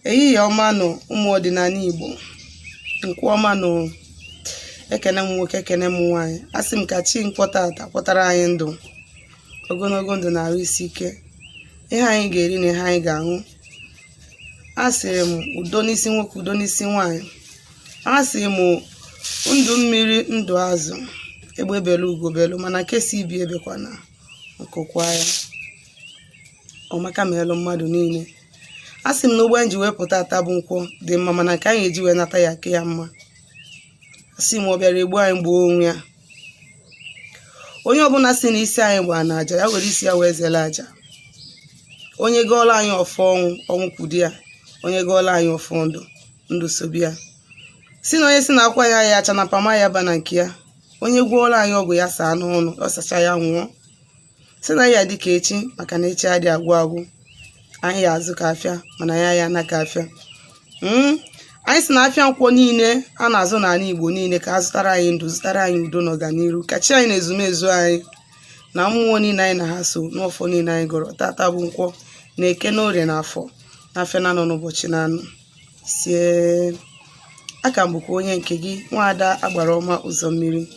Ehihie ọma nụ, ụmụ ọdịnala Igbo. Nkwọ ọma nụ. Ekene m nwoke, ekene m nwaanyị. Asị m ka chi nkwọ tata kwọtara anyị ndụ, ogologo ndụ na arụ isi ike, ihe anyị ga-eri na ihe anyị ga-aṅụ. Asịrị m udo n'isi nwoke, udo n'isi nwaanyị. Asị m ndụ mmiri, ndụ azụ, egbe belu, ugo belu, mana nke sị ibe ebekwana, nku kwaa ya. Ọmaka meelụ mmadụ niile. A sị m na ụgbọ anyị ji wee pụta taa bụ nkwọ dị mma, mana nke anyị eji wee nata ya aka ya mma. Asị m ọ bịara egbu anyị gbuo onwe ya. Onye ọbụla sị na isi anyị gbaa na aja, ya were isi ya wee zere aja. Onye gọọla anyị ọfọ ọnwụ, ọnwụ kwudi ya. Onye gọọla anyị ọfọ ndụ, ndụ sobi ya. Si na onye si na akwa ya ya acha na pama ya ba na nke ya. Onye gwọọla anyị ọgwụ ya saa n'ọnụ, ọ sacha ya nwụọ. Sị na ya dị ka echi, maka na echi adị agwụ agwụ. Anyị ya azụ ka afịa, mana ya ya ana ka afịa. Anyị sị na afịa nkwọ niile a na-azụ n'ala Igbo niile ka a zụtara anyị ndụ, zụtara anyị udo na ọganiru, ka chi anyị na ezumezu anyị na mmụọ niile anyị na ha so n'ọfọ niile anyị gọrọ tata bụ nkwọ na eke na orie na afọ na afịa na anọ n'ụbọchị na anọ sie. Aka m bụkwa onye nke gị, nwaada agbara ọma ụzọ mmiri.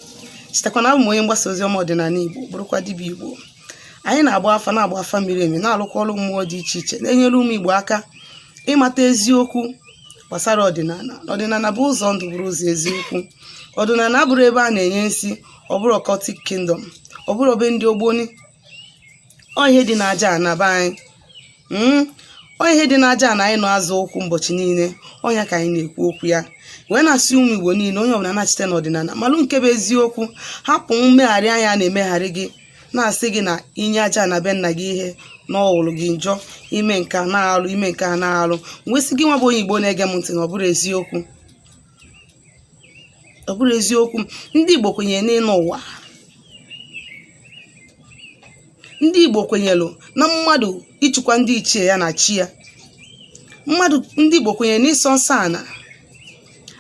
Chetakwa na abụ m onye mgbasa ozi ọma ọdịnala Igbo, bụrụkwa dibịa Igbo. Anyị na-agba afa, na-agba afa miri emi, na-alụkwa ọrụ mmụọ dị iche iche, na-enyere ụmụ Igbo aka ịmata eziokwu gbasara ọdịnala. Ọdịnala bụ ụzọ ndụ, bụrụ ụzọ eziokwu. Ọdịnala abụrụ ebe a na-enye nsi, ọ bụrụ occultic kingdom, ọ bụrụ be ndị ogboni. Ọ ihe dị n'aja ana be anyị, Ọ ihe dị n'aja ana anyị nọ azụ ụkwụ ụbọchị niile, ọ nya ka anyị na-ekwu okwu ya wee na-asị ụmụ Igbo niile, onye ọbụla na-achite n'ọdịnala, malụ nke bụ eziokwu, hapụ mmegharị anya a na-emegharị gị, na-asị gị na inye aja na be nna gị ihe na ọ wụrụ gị njọ, ime nke a na-alụ, ime nke a na-alụ. Wee sị gị nwa bụ onye Igbo na-ege m ntị na ọ bụrụ eziokwu, ọ bụrụ eziokwu. Ndị Igbo kwenyere n'ịnọ ụwa. Ndị Igbo kwenyere na mmadụ ịchụkwa ndị ichie ya na chi ya mmadụ. Ndị Igbo kwenyere n'ịsọ nsọ ana.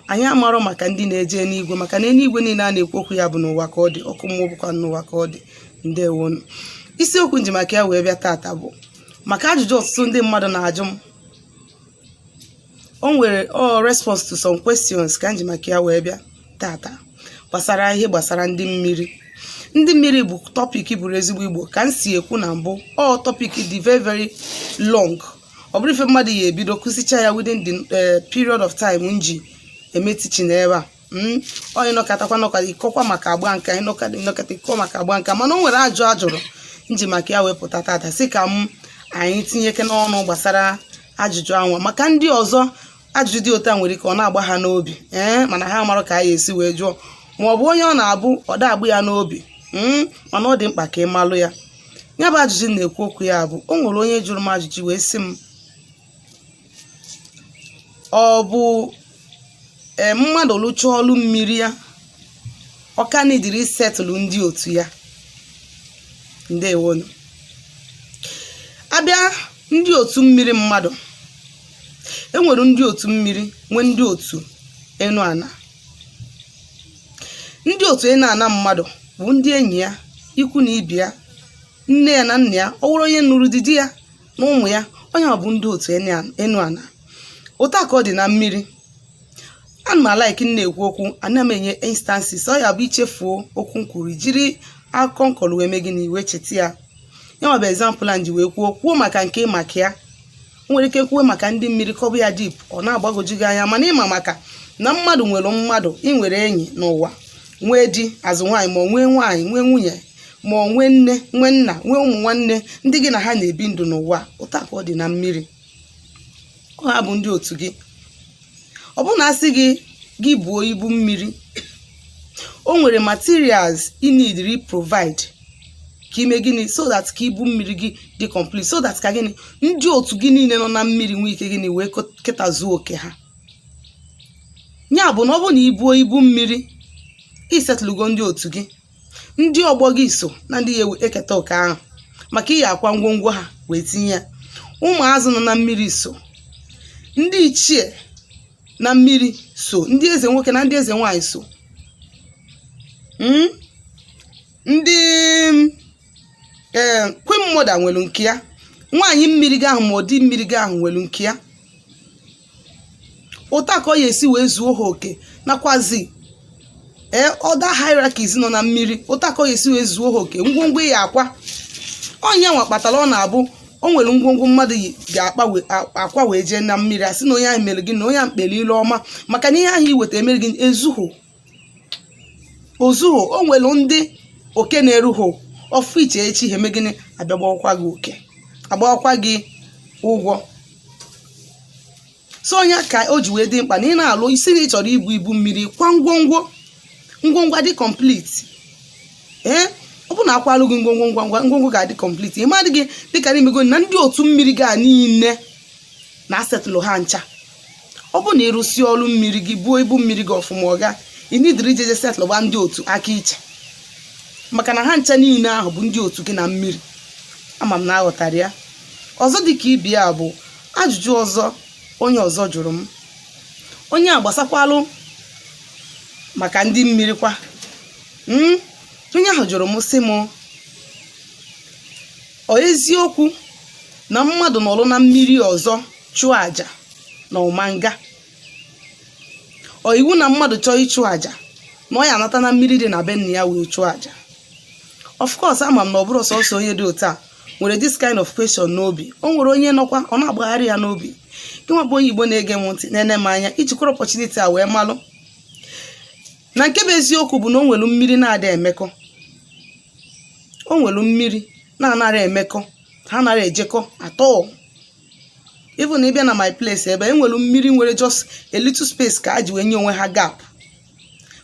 Anyị amarọ maka ndị na-eje n'igwe, maka na eluigwe niile a na-ekwu okwu ya bụ n'ụwa ka ọ dị, ọkụ mmụọ bụkwa n'ụwa ka ọ dị. Ndewonu. Isiokwu m ji maka ya wee bịa tata bụ maka ajụjụ ọtụtụ ndị mmadụ na-ajụ m. O nwere ọ response to some questions ka m ji maka ya wee bịa tata, gbasara ihe gbasara ndị mmiri. Ndị mmiri bụ topic buru ezigbo igbo. Ka m si ekwu na mbụ, ọ topic dị very very long. Ọ bụrụ ife mmadụ ya ebido kụzicha ya within the period of time m ji eme teaching ebe a. Onye nọkatakwa nọkata ịkọkwa maka agba nka, ịnọkata ịnọkata ịkọ maka agba nka. Mana o nwere ajụ ajụrụ m ji maka ya wee pụta tata, sị ka m anyị tinyeke n'ọnụ gbasara ajụjụ anwa, maka ndị ọzọ ajụjụ dị otu a nwere ike ọ na-agba ha n'obi, ee, mana ha mara ka a ya esi wee jụọ, ma ọ bụ onye ọ na-abụ ọ da-agbụ ya n'obi, mana ọ dị mkpa ka ị malụ ya. Ya bụ ajụjụ m na-ekwu okwu ya bụ, o nwere onye jụrụ m ajụjụ wee sị m, ọ bụ ee, mmadụ lụchaa ọlụ mmiri ya, ọ ka nidiri isetụlụ ndị otu ya? Ndewonu. Abịa ndị otu mmiri mmadụ, enwere ndị otu mmiri, nwee ndị otu enu ana. Ndị otu enu ana mmadụ bụ ndị enyi ya, ikwu na ibe ya, nne ya na nna ya, ọ wụrụ onye nụrụ di, di ya na ụmụ ya, onye ọ bụ ndị otu enu ana. Otu a ka ọ dị na mmiri. Ana m a-like na-ekwu okwu, ana m enye instances. Ọ ya bụ ichefuo okwu m kwuru, jiri akụkọ nkọlụ wee mee gịnị? Wee cheta ya. Ya nwa bụ example a nji wee kwuo maka nke maka ya. O nwere ike kwuo maka ndị mmiri, kọbụ ya deep, ọ na-agbagwoju gị anya, mana ịma maka na mmadụ nwere mmadụ, ị nwere enyi n'ụwa, nwee di azụ nwaanyị, ma ọ nwee nwaanyị, nwee nwunye, ma ọ nwee nne, nwee nna, nwee ụmụ nwanne, ndị gị na ha na-ebi ndụ n'ụwa. Otu a ka ọ dị na mmiri. Ọ ha bụ ndị otu gị. Ọ bụrụ na asị gị gị buo ibu mmiri, o nwere materials ị need provide ka ime gịnị, so that ka ibu mmiri gị dị complete, so that ka gịnị, ndị otu gị niile nọ na mmiri nwee ike gịnị, wee ketazuo oke ha. Ya bụ na ọ bụrụ na ibuo ibu mmiri, isetụlụgo ndị otu gị, ndị ọgbọ gị so na ndị ya eketa oke ahụ, maka iyi akwa ngwongwo ha wee tinye ya. Ụmụazụ nọ na mmiri so, ndị ichie na mmiri so, ndị eze nwoke na ndị eze nwaanyị so, Ndị ee queen mother nwere nke ya, nwaanyị mmiri gị ahụ ma ọ dị mmiri gị ahụ nwere nke ya. Ụta ka ọ ya esi wee zuo ha oke, nakwazi ee other hierarchies nọ na mmiri, ụta ka ọ ya esi wee zuo ha oke. Ngwongwo ya akwa onye nwa kpatara ọ na-abụ o nwere ngwongwo mmadụ ga-akpa akwa wee jee na mmiri, asị na onye ahụ mere gị na onye ahụ kpere ilu ọma, maka na ihe ahụ iweta emere gị ezughụ ozughụ. O nwere ndị oke na-erughụ ọfụ iche echi ha eme gịnị? Abịa gbawakwa gị oke, agbawakwa gị ụgwọ. So onye ka o ji wee dị mkpa na ị na-alụ isi na ị chọrọ ibu ibu mmiri kwa ngwongwo, ngwongwo adị complete. Ee, ọ bụ na akwalụ gị ngwongwo ngwa ngwa, ngwongwo ga-adị complete. Ị madị gị dịka n'imego na ndị otu mmiri ga niile na asetụlụ ha ncha. Ọ bụ na ịrụsi ọrụ mmiri gị, buo ibu mmiri gị ọfụma, ọga ị nidiri ijeje setụlụ gba ndị otu aka iche, maka na ha ncha niile ahụ bụ ndị otu gị na mmiri. Ama m na aghọtara ya. Ọzọ dịka ibi ya bụ ajụjụ ọzọ onye ọzọ jụrụ m, onye a gbasakwalụ maka ndị mmiri kwa. Onye ahụ jụrụ m sị m, ọ eziokwu na mmadụ nọrọ na mmiri ọzọ chụọ àjà na ọmanga? Ọ iwu na mmadụ chọọ ịchụ àjà na ọ ya anata na mmiri dị na be nna ya wee chụọ àjà? Of course, ama m na ọ bụrụ sọsọ onye dị otu a nwere this kind of question n'obi. O nwere onye nọkwa ọ na-agbagharị ya n'obi. Gị nwa bụ onye Igbo na-ege m ntị, na-ene m anya, ijikwara opportunity a wee malụ na nke bụ eziokwu bụ na o nwere mmiri na-ada emekọ, o nwere mmiri na-anara emekọ, ha nara ejekọ atọ. Even na ịbịa na my place ebe e nwere mmiri nwere just a little space ka ha ji wee nye onwe ha gap,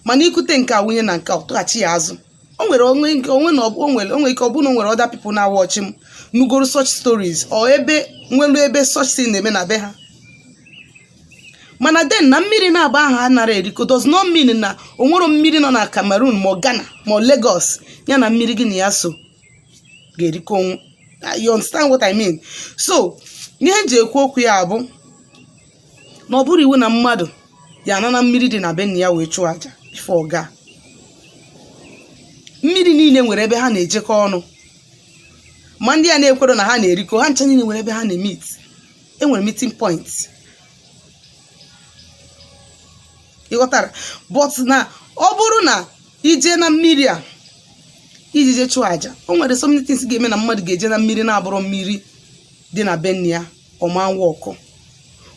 mana ikute nke a wunye na nke a, ọ tụghachi ya azụ. O nwere onwe nke onwe na o nwere o nwere ike ọ bụrụ na o nwere other people na-watch m nugoro such stories or ebe nwelu ebe such thing na-eme na be ha. Mana then, na mmiri na-aba ahụ anara eriko does not mean na o nwero mmiri nọ na Cameroon ma ọ Ghana ma ọ Lagos ya na mmiri gị na ya so ga-erikọ onwu. You understand what I mean? So ihe m ji ekwu okwu ya bụ na ọ bụrụ iwu na mmadụ ya ana na mmiri dị na be nna ya wee chụọ aja before ọ gaa. Mmiri niile nwere ebe ha na-ejekọ ọnụ, ma ndị a na-ekwero na ha na-erikọ, ha ncha niile nwere ebe ha na-emeet, enwere meeting point, ịghọtara? But na ọ bụrụ na ije na mmiri a iji je chụọ aja, o nwere so many things ga-eme na mmadụ ga-eje na mmiri na-abụrụ mmiri dị na be nna ya, ọma ọkụ.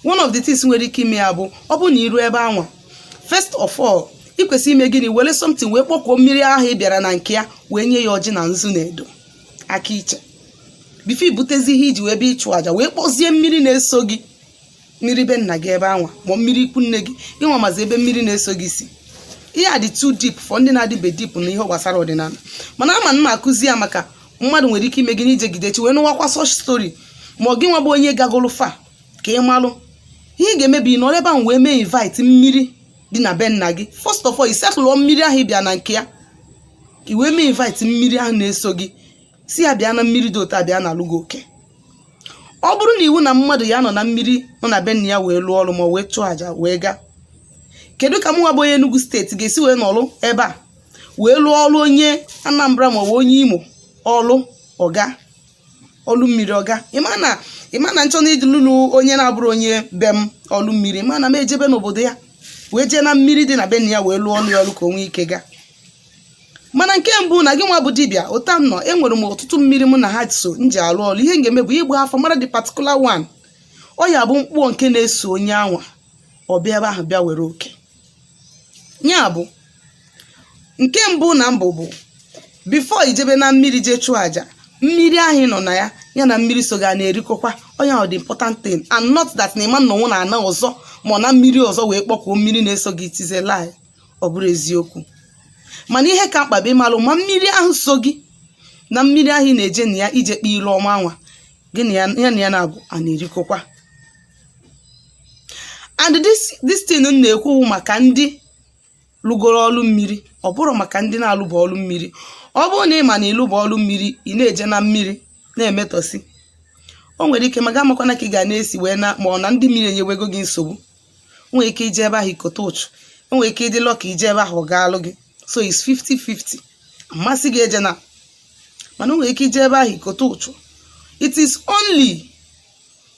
One of the things nwere ike ime ya bụ, ọ bụ na iru ebe anwa, first of all, ị kwesịrị ime gịnị? Were something wee kpọkuo mmiri ahụ ị bịara na nke ya, wee nye ya ọjị na nzu na edo aka iche before ibutezi ihe iji wee bịa ịchụ aja, wee kpọzie mmiri na-eso gị, mmiri be nna gị ebe anwa ma mmiri ikwu nne gị. Ịnwa mazi ebe mmiri na-eso gị si. Ihe a dị too deep for ndị na-adịbe deep na ihe gbasara ọdịnala, mana ama m akụzi ya maka mmadụ nwere ike ime gị n'ijegidechi wee nụwakwa such story, ma ọ gị nwa bụ onye gagolu fa ka ị malụ ihe ị ga-emebi. Nọrọ ebe ahụ wee mee invite mmiri dị na be nna gị. First of all, i setụlụọ mmiri ahụ ị bịa na nke ya, i wee mee invite mmiri ahụ na-eso gị, si ya bịa na mmiri dị otu a, bịa na alụ gị oke. Ọ bụrụ na iwu na mmadụ ya nọ na mmiri nọ na be nna ya wee lụọ ọrụ ma wee chụọ àjà wee gaa, kedu ka mụnwa bụ onye Enugu Steeti ga-esi wee nọrụ ebe a wee lụọ ọrụ onye Anambra ma ọ bụ onye Imo ọrụ ọga ọlụ mmiri ọga? Ịma na nchọ na iji lụrụ onye na-abụrụ onye be m ọlụ mmiri, ma na m ejebe n'obodo ya wee jee na mmiri dị na be nna ya wee lụọ ọlụ ya ọlụ ka o nwee ike gaa. Mana nke mbụ, na gị nwa bụ dibịa ụta m nọ, enwere m ọtụtụ mmiri mụ na ha so m ji alụ ọlụ. Ihe m ga-eme bụ ịgba afọ mara the particular one ọ ya bụ mkpụọ nke na-eso onye anwa, ọ bịa ebe ahụ bịa were oke ya. Bụ nke mbụ na mbụ bụ before ijebe na mmiri jee chụọ àjà, mmiri ahụ ị nọ na ya, ya na mmiri so ga na-erikọkwa onye ahụ, the important thing, and not that na ịma nnọnwụ na ana ọzọ ma ọ na mmiri ọzọ wee kpọkuo mmiri na-eso gị. It is a lie, ọ bụrụ eziokwu. Mana ihe ka mkpa bụ ịmalụ ma mmiri ahụ so gị na mmiri ahụ ị na-eje na ya ije kpee ilu ọma anwa gị na ya, ya na ya na-abụ a na-erikọkwa. And this thing m na-ekwu maka ndị lụgoro ọlụ mmiri, ọ bụrụ maka ndị na-alụba ọlụ mmiri. Ọ bụrụ na ị ma na ịlụba ọlụ mmiri, ị na-eje na mmiri na-emetọsị, o nwere ike maka amakwana ka ị ga na-esi wee na ma ọ na ndị mmiri enyewego gị nsogbu. O nwere ike ije ebe ahụ ikote ụchụ, o nwere ike ịdị lọka ije ebe ahụ ọ ga-alụ gị. So it's 50-50. Amasị gị eje na, mana o nwere ike ije ebe ahụ ikote ụchụ. It is only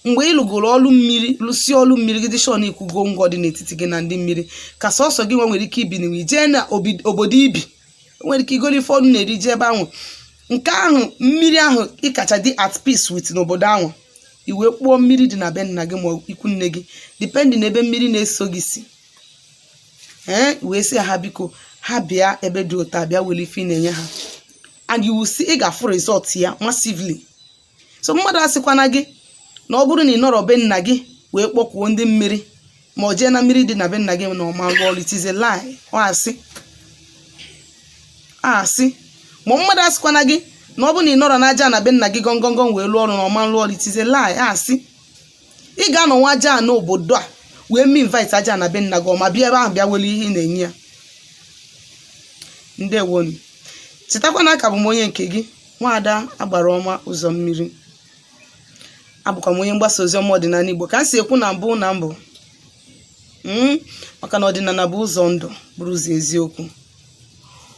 Mgbe ị lụgoro ọlụ mmiri, lụsie ọlụ mmiri gị, dị sure na ikwugo ngọ dị n'etiti gị na ndị mmiri, ka sọsọ gị nwa nwere ike ibi na jee na obodo ibi, nwere ike igoro ife ọnụ na-eri, jee ebe ahụ nke ahụ mmiri ahụ ịkacha dị at peace with n'obodo ahụ, iwee kpụọ mmiri dị na be nna gị ma ikwu nne gị, depending na ebe mmiri na-eso gị si. Ee, wee sị ha biko, ha bịa ebe dị ụtọ, bịa were ife ị na-enye ha, and you will see, ị ga-afụ result ya massively. So mmadụ asịkwana gị na ọ bụrụ na ị nọrọ be nna gị wee kpọkwuo ndị mmiri, ma ọ jee na mmiri dị na be nna gị, na ọma rụọ ọrụ. It is a lie. Ọ asị asị. Ma mmadụ asịkwana gị na ọ bụrụ na ị nọrọ n'aja na be nna gị gọngọngọn wee lụọ ọrụ, na ọma lụọ ọrụ. It is a lie, asị. Ị ga-anọ nwa aja n'obodo a wee mee invite aja na be nna gị, ọma bịa ebe ahụ, bịa were ihe ị na-enye ya. Ndewonu. Chetakwa na aka bụ m onye nke gị, Nwaada Agbara Ọma Ụzọ Mmiri. Abụkwa m onye mgbasa ozi ọma ọdịnala Igbo, ka m si ekwu na mbụ na mbụ, maka na ọdịnala bụ ụzọ ndụ, bụrụ ụzọ eziokwu.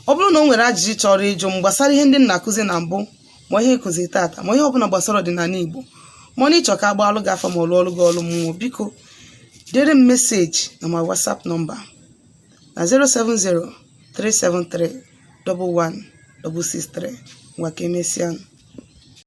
Ọ bụrụ na o nwere ajụjụ ị chọrọ ịjụ m gbasara ihe ndị m na-akụzi na mbụ, ma ihe ịkụzi tata, ma ihe ọbụla gbasara ọdịnala Igbo, ma ọ na ịchọ ka agbaalụ gị afa, ma ọ lụọ ọrụ gị ọrụ mmụọ, biko dere m message na my WhatsApp number na 070 373 11 663. Ngwa, ka emesịa.